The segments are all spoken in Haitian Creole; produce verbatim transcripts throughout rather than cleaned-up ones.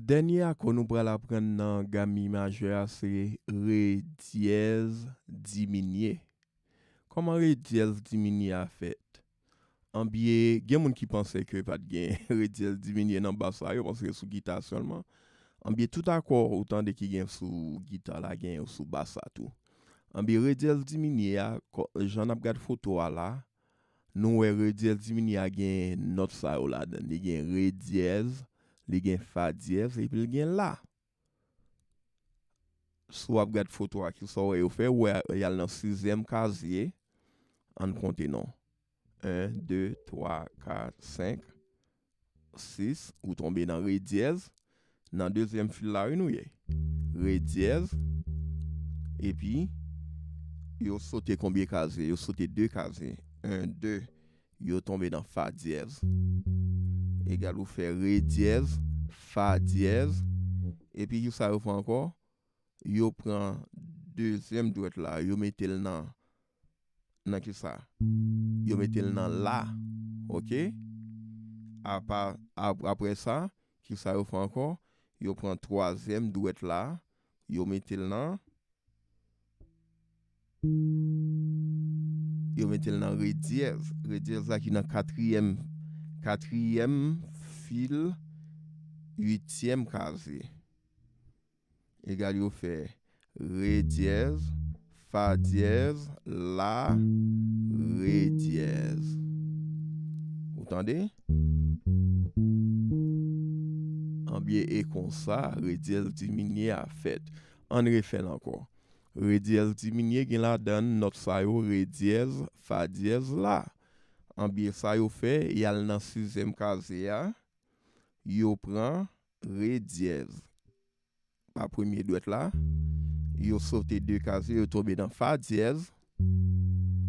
Dènye akò nou pral aprann nan gam mi majè a se re dyèz diminye. Kòman re dyèz diminye a fèt? Anbyen, gen moun ki panse ke pa t gen re dyèz diminye nan bas la, yo panse se sou gita sèlman. Anbyen, tout akò ou tande ki gen sou gita la, gen yo sou bas la tou. Anbyen, re dyèz diminye a, kò- jan n ap gad foto a la, nou wè re dyèz diminye a gen nòt sa yo ladan. Li gen re dyèz, li gen fa dyèz, epi li gen la. Si w ap gad foto a, kisa w wè yo fè? Ou wè y al nan sizyèm kazye. Ann konte non. En, de, twa, kat, senk, sis. Ou tonbe nan re dyèz. Nan dezyèm fil la, wi, nou ye. Re dyèz. Epi, yo sote konbyen kazye? Yo sote de kazye. En, de. Yo tonbe nan fa dyèz. Egal ou fè re dyèz, fa dyèz. Epi kisa yo fè ankò? Yo pran dezyèm dwèt la, yo mete l nan, nan kisa? Yo mete l nan la. Oke? Apa, ap- apre sa, kisa yo fè ankò? Yo pran twazyèm dwèt la, yo mete l nan Yo mete l nan re dyèz. Re dyèz la ki nan katriyèm, katriyèm fil, uityèm kazye. Egal yo fè re dyèz, fa dyèz, la, re dyèz. Ou tande? Anbyen, e konsa, re dyèz diminye a fèt. Ann refè l ankò. Re dyèz diminye gen ladan l nòt sa yo, re dyèz, fa dyèz, la. Anbyen sa yo fè, y al nan sizyèm kazye a, yo pran re dyèz pa premye dwèt la, yo sote de kazye, yo tonbe nan fa dyèz,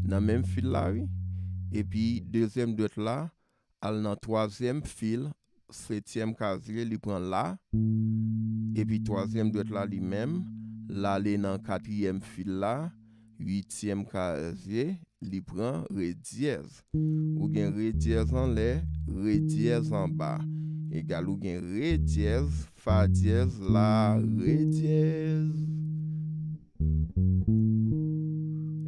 nan menm fil la, wi. Epi dezyèm dwèt la, al nan twazyèm fil, setyèm kazye, li pran la. Epi twazyèm dwèt la li menm, l ale nan katriyèm fil la, uityèm kazye, li pran re dyèz. Ou gen re dyèz anlè, re dyèz anba. Egal ou gen re dyèz, fa dyèz, la, re dyèz.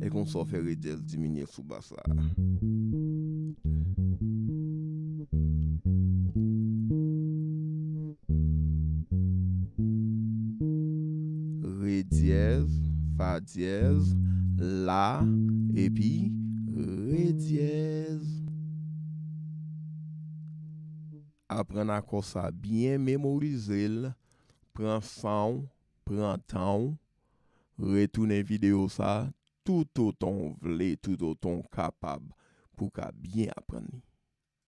E konsa w fè re dyèz diminye sou bas la. Re dyèz, fa dyèz, la, epi re dyèz. Aprann akò sa byen, memorize l, pran san w, pran tan w, retounen videyo sa toutotan w vle, toutotan w kapab, pou w ka byen aprann li.